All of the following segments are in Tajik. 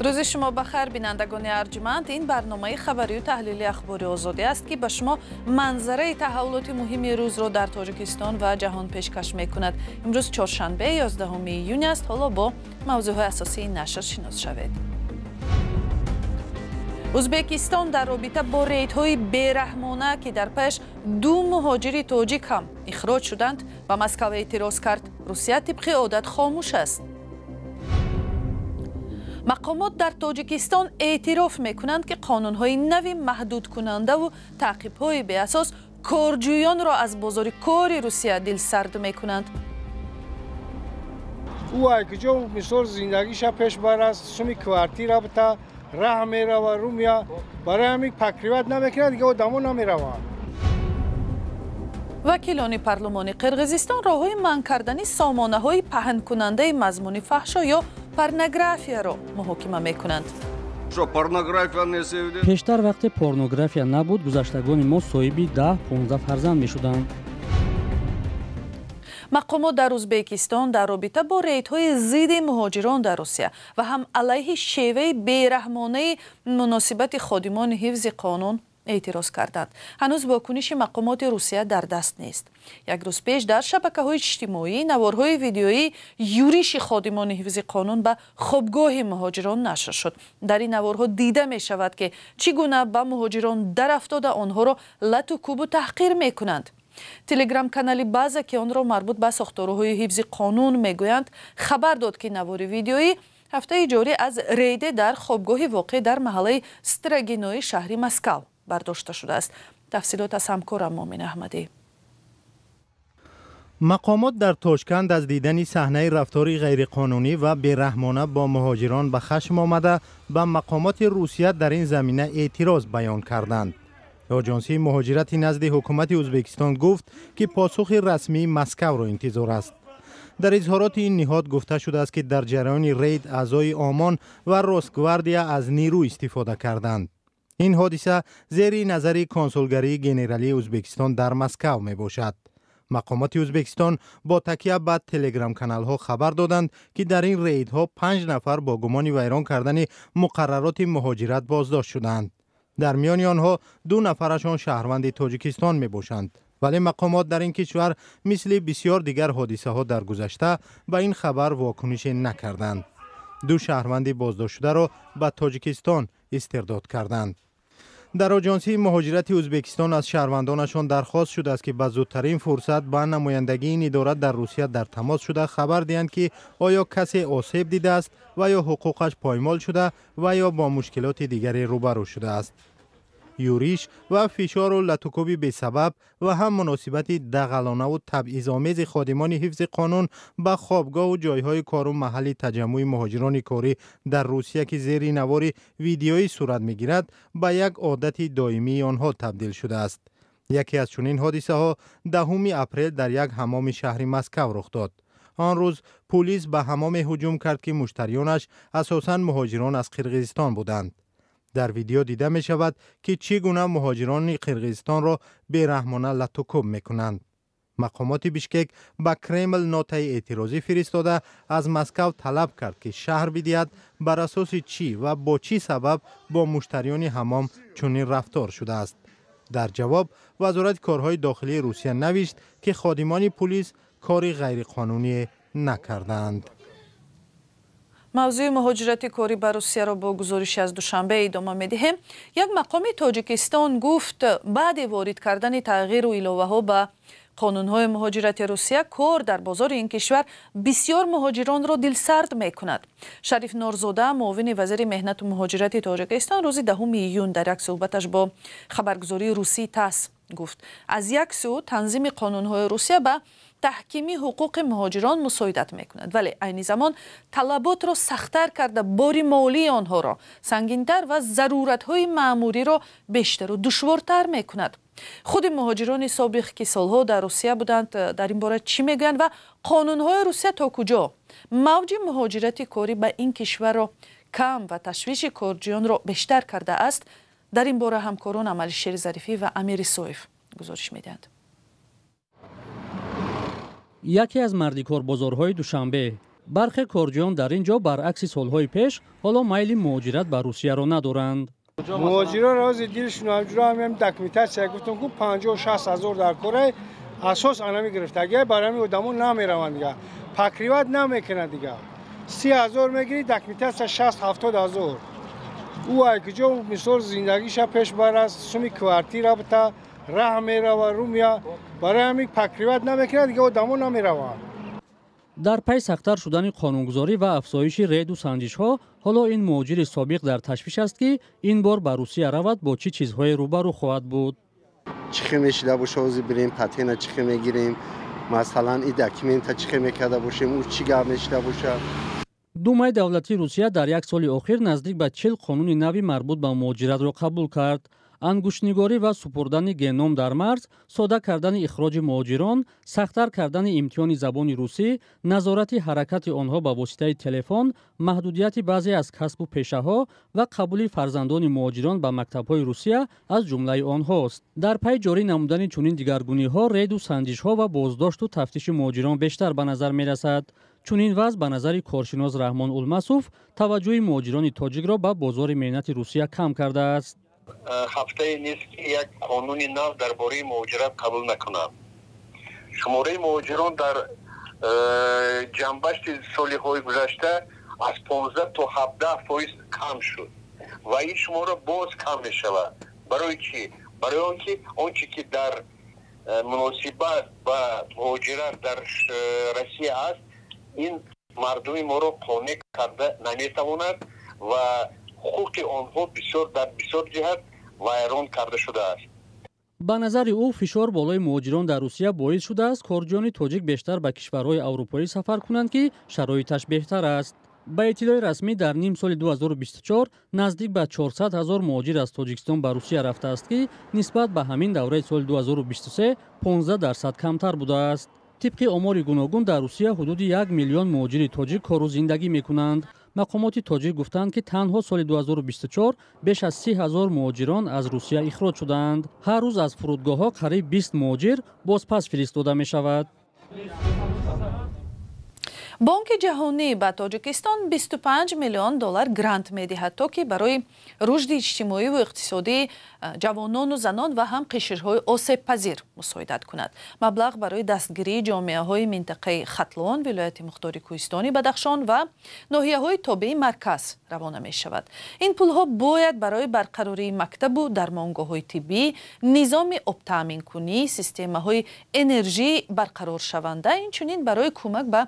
Рӯзи шумо ба хайр, бинандагони арҷманд. Ин барномаи хабарию таҳлили Ахбори Озодӣ аст, ки ба шумо манзараи таҳаввулоти муҳими рӯзро дар Тоҷикистон ва ҷаҳон пешкаш мекунад. Имрӯз чоршанбе, 11 июн аст. Ҳоло бо мавзӯъҳои асосии нашр шинос шавед. Ӯзбекистон дар робита бо рейдҳои бераҳмона, ки дар пеш ду муҳоҷири тоҷик ҳам ихроҷ шуданд, ба Москав эътироз кард. Русия тибқи одат хомӯш аст. Мақомот дар Тоҷикистон эътироф мекунанд, ки қонунҳои нави маҳдудкунандаву таъқибҳои беасос корҷӯёнро аз бозори кори Русия дилсард мекунанд. Ӯ айкуҷо, мисол, зиндагиша пеш барад, суми квартира бита, раҳ мерава, румия, барои ҳамин покрывать намекунад, дига одамо намераванд. Вакилони парлумони Қирғизистон роҳҳои манъ кардани сомонаҳои паҳнкунандаи мазмуни фаҳшо ё порнографияро муҳокима мекунанд. Пештар, вақте порнография набуд, гузаштагони мо соҳиби 10-15 фарзанд мешуданд. Мақомот дар Ӯзбекистон дар робита бо рейдҳои зидди муҳоҷирон дар Русия ва ҳам алайҳи шеваи бераҳмонаи муносибати ходимони ҳифзи қонун эътироз карданд. Ҳанӯз вокуниши мақомоти Русия дар даст нест. Як рӯз пеш дар шабакаҳои иҷтимоӣ наворҳои видеоии юриши ходимони ҳифзи қонун ба хобгоҳи муҳоҷирон нашр шуд. Дар ин наворҳо дида мешавад, ки чӣ гуна ба муҳоҷирон дарафтода, онҳоро лату кӯбу таҳқир мекунанд. Телеграм-канали База, ки онро марбут ба сохторҳои ҳифзи қонун мегӯянд, хабар дод, ки навори видеоӣ ҳафтаи ҷорӣ аз рейде дар хобгоҳи воқеъ дар маҳаллаи Строгинои шаҳри Москав бардошта шудааст. Тафсилот аз ҳамкорам Момин Аҳмадӣ. Мақомот дар Тошканд аз дидани саҳнаи рафтори ғайриқонунӣ ва бераҳмона бо муҳоҷирон ба хашм омада, ба мақомоти Русия дар ин замина эътироз баён карданд. Оҷонсии муҳоҷирати назди ҳукумати Ӯзбекистон гуфт, ки посухи расмии Москавро интизор аст. Дар изҳороти ин ниҳод гуфта шудааст, ки дар ҷараёни рейд аъзои ОМОН ва Росгвардия аз нирӯ истифода карданд. Ин ҳодиса зери назари консулгарии генералии Ӯзбекистон дар Москав мебошад. Мақомоти Ӯзбекистон бо такя ба телеграм-каналҳо хабар доданд, ки дар ин рейдҳо панҷ нафар бо гумони вайрон кардани муқаррароти муҳоҷират боздошт шуданд. Дар миёни онҳо ду нафарашон шаҳрванди Тоҷикистон мебошанд. Вале мақомот дар ин кишвар, мисли бисёр дигар ҳодисаҳо дар гузашта, ба ин хабар вокунише накарданд. Ду шаҳрванди боздоштшударо ба Тоҷикистон истирдод карданд. Дар Оҷонсии муҳоҷирати Ӯзбекистон аз шаҳрвандонашон дархост шудааст, ки ба зудтарин фурсат ба намояндагии ин идора дар Русия дар тамос шуда, хабар диҳанд, ки оё касе осеб дидааст ва ё ҳуқуқаш поймол шуда ва ё бо мушкилоти дигаре рӯбарӯ шудааст. Юриш ва фишору латукӯби бесабаб ва ҳам муносибати дағалонаву табъизомези ходимони ҳифзи қонун ба хобгоҳу ҷойҳои кору маҳалли таҷаммӯи муҳоҷирони корӣ дар Русия, ки зери навори видеоӣ сурат мегирад, ба як одати доимии онҳо табдил шудааст. Яке аз чунин ҳодисаҳо 10 апрел дар як ҳамоми шаҳри Москав рух дод. Он рӯз пулис ба ҳамоме ҳуҷум кард, ки муштариёнаш асосан муҳоҷирон аз Қирғизистон буданд. Дар видео дида мешавад, ки чӣ гуна муҳоҷирони Қирғизистонро бераҳмона латукӯб мекунанд. Мақомоти Бишкек ба Кремл нотаи эътирозӣ фиристода, аз Москав талаб кард, ки шарҳ бидиҳад, бар асоси чӣ ва бо чӣ сабаб бо муштариёни ҳамом чунин рафтор шудааст. Дар ҷавоб Вазорати корҳои дохилии Русия навишт, ки ходимони пулис кори ғайриқонуние накардаанд. Мавзӯи муҳоҷирати корӣ ба Русияро бо гузориши аз Душанбе идома медиҳем. Як мақоми Тоҷикистон гуфт, баъди ворид кардани тағйиру иловаҳо ба қонунҳои муҳоҷирати Русия, кор дар бозори ин кишвар бисёр муҳоҷиронро дилсард мекунад. Шариф Норзода, муовини вазири меҳнату муҳоҷирати Тоҷикистон, рӯзи 10 июн дар як суҳбаташ бо хабаргузории русии ТАСС гуфт, аз як сӯ танзими қонунҳои Русия ба таҳкими ҳуқуқи муҳоҷирон мусоидат мекунад, вале айни замон талаботро сахттар карда, бори молии онҳоро сангинтар ва заруратҳои маъмуриро бештару душвортар мекунад. Худи муҳоҷирони собиқ, ки солҳо дар Русия буданд, дар ин бора чӣ мегӯянд ва қонунҳои Русия то куҷо мавҷи муҳоҷирати корӣ ба ин кишварро кам ва ташвиши корҷӯёнро бештар кардааст, дар ин бора ҳамкорон Амалишери Зарифӣ ва Амир Исоев гузориш медиҳанд. Яке аз мардикорбозорҳои Душанбе. Бархе корҷиён дар ин ҷо баръакси солҳои пеш ҳоло майли муҳоҷират ба Русияро надоранд. Муҳоҷирон рози дилшон ҳамҷура ҳамин документатсия гуфтам ку 50-60 ҳазор дар кора асос анами гирифтагия барои ҳамин одамо намераванд дига. Покрывать намекунад дига. 30 ҳазор мегири документатсия 60-70 ҳазор. Ӯ айкиҷо мисол зиндагиша пеш барад, суми квартира бита, раҳ мерава, рӯ мея. Барои ҳамин покрывать намекунад дига, одамо намераванд. Дар пай сахттар шудани қонунгузорӣ ва афзоиши реду санҷишҳо ҳоло ин муҳоҷири собиқ дар ташвиш аст, ки ин бор ба Русия равад бо чӣ чизҳое рӯбарӯ хоҳад буд. Чӣ хел мешида боша, ҳозир бирем патена чӣ хел мегирем, масалан и документа чӣ хел мекарда бошем, ӯ чӣ гап мешида боша. Думаи давлатии Русия дар як соли охир наздик ба 40 қонуни нави марбут ба муҳоҷиратро қабул кард. Ангуштнигорӣ ва супурдани геном дар марз, сода кардани ихроҷи муҳоҷирон, сахттар кардани имтиҳони забони русӣ, назорати ҳаракати онҳо ба воситаи телефон, маҳдудияти баъзе аз касбу пешаҳо ва қабули фарзандони муҳоҷирон ба мактабҳои Русия аз ҷумлаи онҳост. Дар пай ҷорӣ намудани чунин дигаргуниҳо реду санҷишҳо ва боздошту тафтиши муҳоҷирон бештар ба назар мерасад. Чунин вазъ ба назари коршинос Раҳмон Улмасов таваҷҷӯҳи муҳоҷирони тоҷикро ба бозори меҳнати Русия кам кардааст. Ҳафтае нест, ки як қонуни нав дар бораи муҳоҷират қабул накунанд. Шумораи муҳоҷирон дар ҷанбашти солиҳои гузашта аз 15 то 17% кам шуд ва ин шумора боз кам мешавад. Барои чӣ? Барои он ки он чӣ ки дар муносибат ба муҳоҷират дар Россия аст, ин мардуми моро қонеъ карда наметавонад ва ҳуқуқи онҳо бисёр дар бисёр ҷиҳат вайрон карда шудааст. Ба назари ӯ фишор болои муҳоҷирон дар Русия боис шудааст корҷиёни тоҷик бештар ба кишварҳои аврупоӣ сафар кунанд, ки шароиташ беҳтар аст. Ба иттилои расмӣ дар ним соли 2024 наздик ба 400 ҳазор муҳоҷир аз Тоҷикистон ба Русия рафтааст, ки нисбат ба ҳамин давраи соли 2023 15% камтар будааст. Тибқи омори гуногун дар Русия ҳудуди 1 миллион муҳоҷири тоҷик кору зиндагӣ мекунанд. Мақомоти тоҷик гуфтанд, ки танҳо соли 2024 беш аз 30 ҳазор муҳоҷирон аз Русия ихроҷ шудаанд. Ҳар рӯз аз фурудгоҳҳо қариб 20 муҳоҷир бозпас фиристода мешавад. Бонки ҷаҳонӣ ба Тоҷикистон 25 миллион доллар грант медиҳад, то ки барои рушди иҷтимоӣ ва иқтисодии ҷавонону занон ва ҳам қишрҳои осебпазир мусоидат кунад. Маблағ барои дастгирии ҷомеаҳои минтақаи Хатлон, вилояти мухтори Кӯҳистони Бадахшон ва ноҳияҳои тобеи марказ равона мешавад. Ин пулҳо бояд барои барқарории мактабу дармонгоҳҳои тиббӣ, низоми обтаъминкунӣ, системаҳои энержии барқароршаванда, инчунин барои кӯмак ба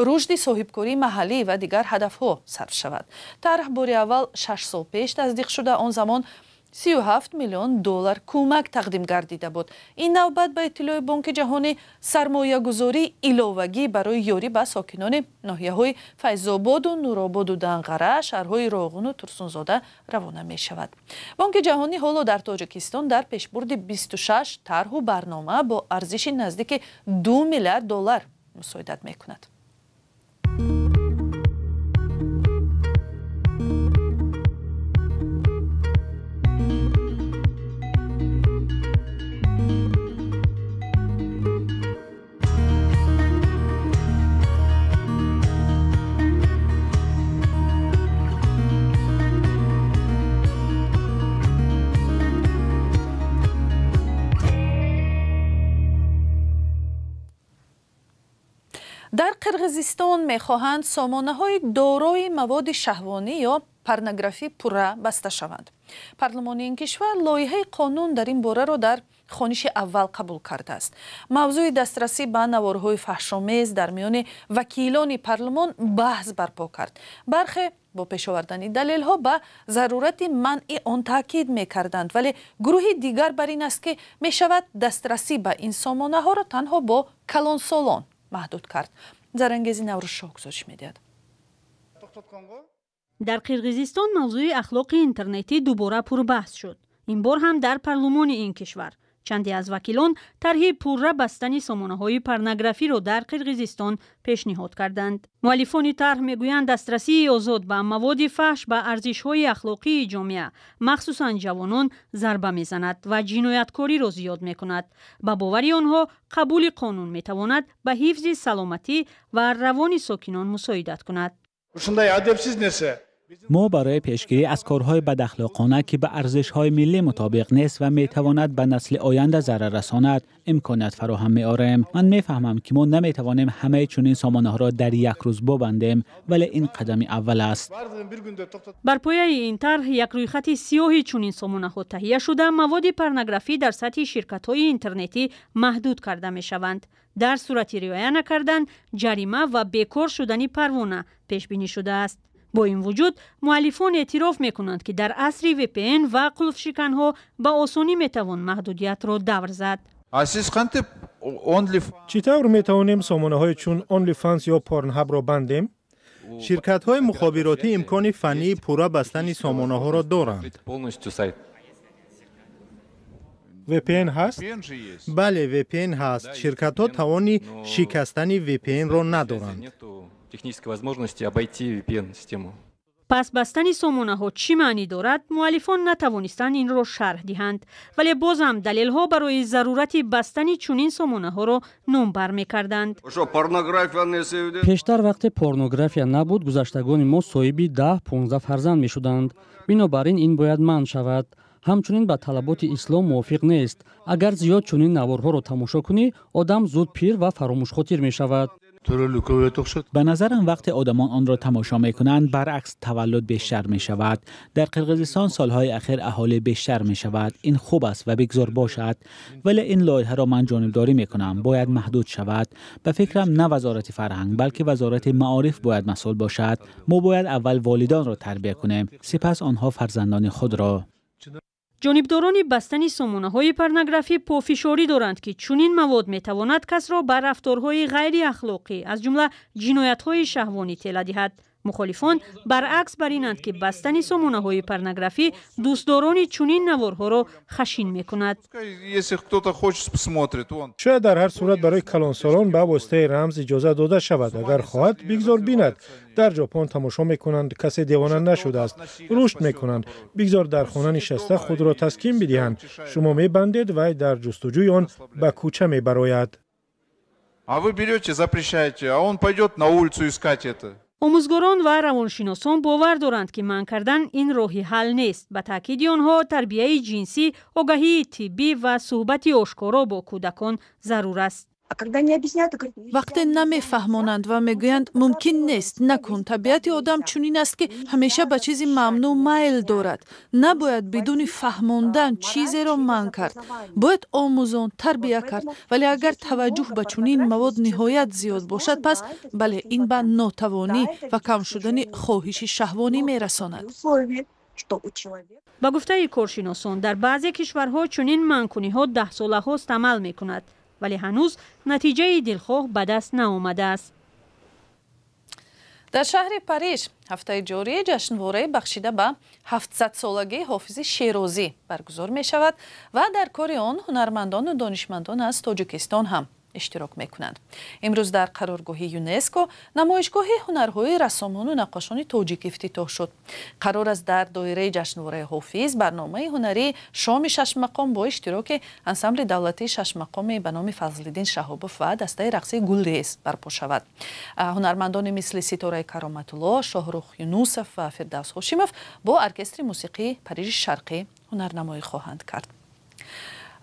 рушди соҳибкории маҳаллӣ ва дигар ҳадафҳо сарф шавад. Тарҳ бори аввал 6 сол пеш тасдиқ шуда, он замон 37 миллион доллар кӯмак тақдим гардида буд. Ин навбат ба иттилои Бонки ҷаҳонӣ сармоягузории иловагӣ барои ёрӣ ба сокинони ноҳияҳои Файзободу Нурободу Данғара, шаҳрҳои Роғуну Турсунзода равона мешавад. Бонки ҷаҳонӣ ҳоло дар Тоҷикистон дар пешбурди 26 тарҳу барнома бо арзиши наздики 2 миллиард доллар мусоидат мекунад. Дар Қирғизистон мехоҳанд сомонаҳои дорои маводи шаҳвонӣ ё порнографӣ пурра баста шаванд. Парлумони ин кишвар лоиҳаи қонун дар ин бораро дар хониши аввал қабул кардааст. Мавзӯи дастрасӣ ба наворҳои фаҳшомез дар миёни вакилони парлумон баҳс барпо кард. Бархе бо пешовардани далелҳо ба зарурати манъи он таъкид мекарданд, вале гурӯҳи дигар бар ин аст, ки мешавад дастрасӣ ба ин сомонаҳоро танҳо бо калонсолон маҳдуд кард. Зарангези Наврӯзшоҳ гузориш медиҳад. Дар Қирғизистон мавзӯи ахлоқи интернетӣ дубора пурбаҳс шуд. Ин бор ҳам дар парлумони ин кишвар. Чанде аз вакилон тарҳи пурра бастани сомонаҳои порнографиро дар Қирғизистон пешниҳод карданд. Муаллифони тарҳ мегӯянд, дастрасии озод ба маводи фаҳш ба арзишҳои ахлоқии ҷомеа, махсусан ҷавонон, зарба мезанад ва ҷинояткориро зиёд мекунад. Ба бовари онҳо, қабули қонун метавонад ба ҳифзи саломатӣ ва равони сокинон мусоидат кунад. Мо барои пешгирӣ аз корҳои бадахлоқона, ки ба арзишҳои миллӣ мутобиқ нест ва метавонад ба насли оянда зарар расонад, имконият фароҳам меорем. Ман мефаҳмам, ки мо наметавонем ҳамаи чунин сомонаҳоро дар як рӯз бубандем, вале ин қадами аввал аст. Бар пояи ин тарҳ як рӯйхати сиёҳи чунин сомонаҳо таҳия шуда, маводи порнографӣ дар сатҳи ширкатҳои интернетӣ маҳдуд карда мешаванд. Дар сурати риоя накардан, ҷарима ва бекор шудани парвона пешбинӣ шудааст. Бо ин вуҷуд, муаллифон эътироф мекунанд, ки дар асри VPN ва қулфшиканҳо ба осонӣ метавон маҳдудиятро давр зад. Чӣ тавр метавонем сомонаҳои чун OnlyFans ё Pornhub-ро бандем? Ширкатҳои мухобиротӣ имкони фаннии пурра бастани сомонаҳоро доранд. VPN ҳаст? Бале, VPN ҳаст. Ширкатҳо тавони шикастани VPN-ро надоранд. Технической возможности обойти VPN-систему. Пас бастани сомонаҳо чӣ маънӣ дорад, муаллифон натавонистанд инро шарҳ диҳанд. Вале бозам далелҳо барои зарурати бастани чунин сомонаҳоро номбар мекарданд. Пештар вақте порнография набуд, гузаштагони мо соҳиби 10-15 фарзанд мешуданд. Бинобар ин ин бояд манъ шавад. Ҳамчунин ба талаботи ислом мувофиқ нест. Агар зиёд чунин наворҳоро тамошо кунӣ, одам зуд пир ва фаромӯшхотир мешавад. Ба назарам, вақте одамон онро тамошо мекунанд, баръакс, таваллуд бештар мешавад. Дар Қирғизистон солҳои ахир аҳолӣ бештар мешавад. Ин хуб аст ва бигзор бошад, вале ин лоиҳаро ман ҷонибдорӣ мекунам. Бояд маҳдуд шавад. Ба фикрам, на вазорати фарҳанг, балки вазорати маориф бояд масъул бошад. Мо бояд аввал волидонро тарбия кунем, сипас онҳо фарзандони худро. Ҷонибдорони бастани сомонаҳои порнографӣ пофишорӣ доранд, ки чунин мавод метавонад касро ба рафторҳои ғайриахлоқӣ, аз ҷумла ҷиноятҳои шаҳвонӣ, тела диҳад. Мухолифон баръакс бар инанд, ки бастани сомонаҳои порнографӣ дӯстдорони чунин наворҳоро хашин мекунад. Шояд дар ҳар сурат барои калонсолон ба воситаи рамз иҷоза дода шавад. Агар хоҳад, бигзор бинад. Дар Ҷопон тамошо мекунанд, касе девона нашудааст, рушд мекунанд. Бигзор дар хона нишаста худро таскин бидиҳанд. Шумо мебандед, вай дар ҷустуҷӯи он ба кӯча мебарояд. А вы берете, запрещаете, а он пойдет на улицу искать это. Омӯзгорон ва равоншиносон бовар доранд, ки манъ кардан ин роҳи ҳал нест. Ба таъкиди онҳо, тарбияи ҷинсӣ, огаҳии тиббӣ ва суҳбати ошкоро бо кӯдакон зарур аст. Вақте намефаҳмонанд ва мегӯянд, мумкин нест, накун, табиати одам чунин аст, ки ҳамеша ба чизи мамнӯъ майл дорад. Набояд бидуни фаҳмондан чизеро манъ кард, бояд омӯзон, тарбия кард. Вале агар таваҷҷӯҳ ба чунин мавод ниҳоят зиёд бошад, пас бале, ин ба нотавонӣ ва кам шудани хоҳиши шаҳвонӣ мерасонад. Ба гуфтаи коршиносон, дар баъзе кишварҳо чунин манъкуниҳо даҳсолаҳост амал мекунад, вале ҳанӯз натиҷаи дилхоҳ ба даст наомадааст. Дар шаҳри Париж ҳафтаи ҷорӣ ҷашнвораи бахшида ба 700-солагии Ҳофизи Шерозӣ баргузор мешавад ва дар кори он ҳунармандону донишмандон аз Тоҷикистон ҳам иштирок мекунанд. Имрӯз дар қароргоҳи ЮНЕСКО намоишгоҳи ҳунарҳои рассомону наққошони тоҷик ифтитоҳ шуд. Қарор аст дар доираи ҷашнвораи Ҳофиз барномаи ҳунарии шоми шашмақом бо иштироки ансамбли давлатии шашмақоми ба номи Фазлиддин Шаҳобов ва дастаи рақсии Гулрез барпо шавад. Ҳунармандони мисли Ситораи Кароматулло, Шоҳрух Юнусов ва Фирдавс Ҳошимов бо оркестри мусиқии Парижи Шарқӣ ҳунарнамоӣ хоҳанд кард.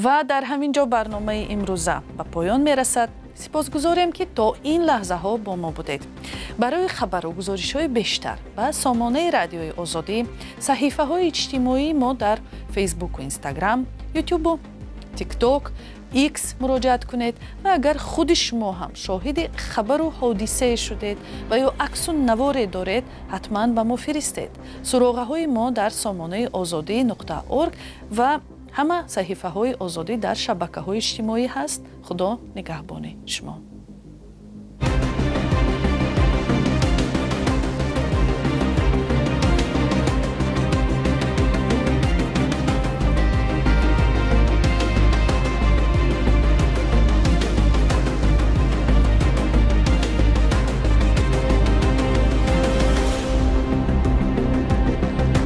Ва дар ҳамин ҷо барномаи имрӯза ба поён мерасад. Сипосгузорем, ки то ин лаҳзаҳо бо мо будед. Барои хабару гузоришҳои бештар ба сомонаи Радиои Озодӣ, саҳифаҳои иҷтимоии мо дар Фейсбуку Инстаграм, Ютубу Тикток, Икс муроҷиат кунед ва агар худи шумо ҳам шоҳиди хабару ҳодисае шудед ва ё аксу наворе доред, ҳатман ба мо фиристед. Суроғаҳои мо дар сомонаи озодӣ.орг ва ҳама саҳифаҳои Озодӣ дар шабакаҳои иҷтимоӣ ҳаст. Худо нигаҳбони шумо.